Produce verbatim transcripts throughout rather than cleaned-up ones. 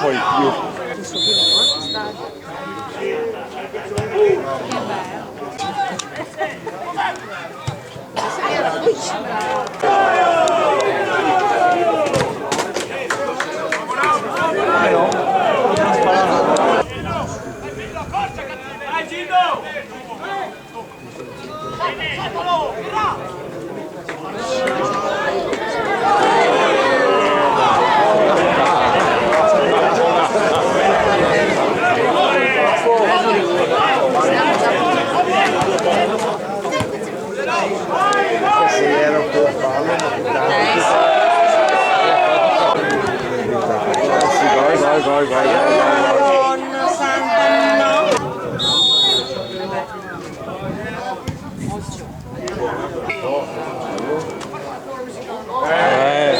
Poi io. Vai, vai, vai, vai, vai, vai. Madonna santa, no. Eh.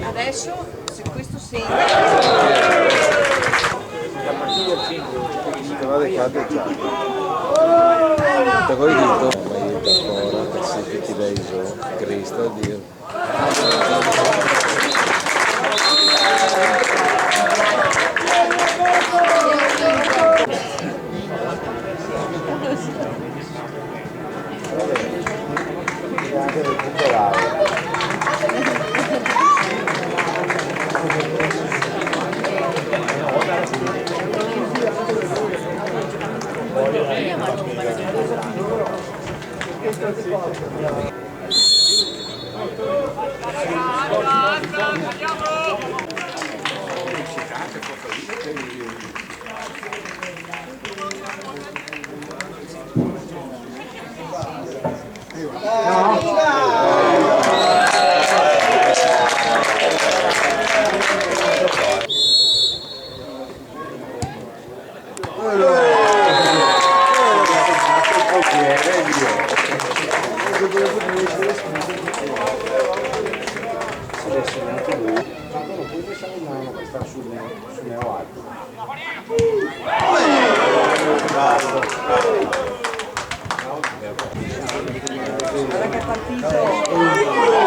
Adesso, se questo segna. Te vado a fare già. Te voi dito? Ma io te ancora, te senti che dai giù. Cristo Dio. Adesso neanche lui. Ma dopo poi lasciamo in mano questa sul neo, sul neo alto. Guarda che partito.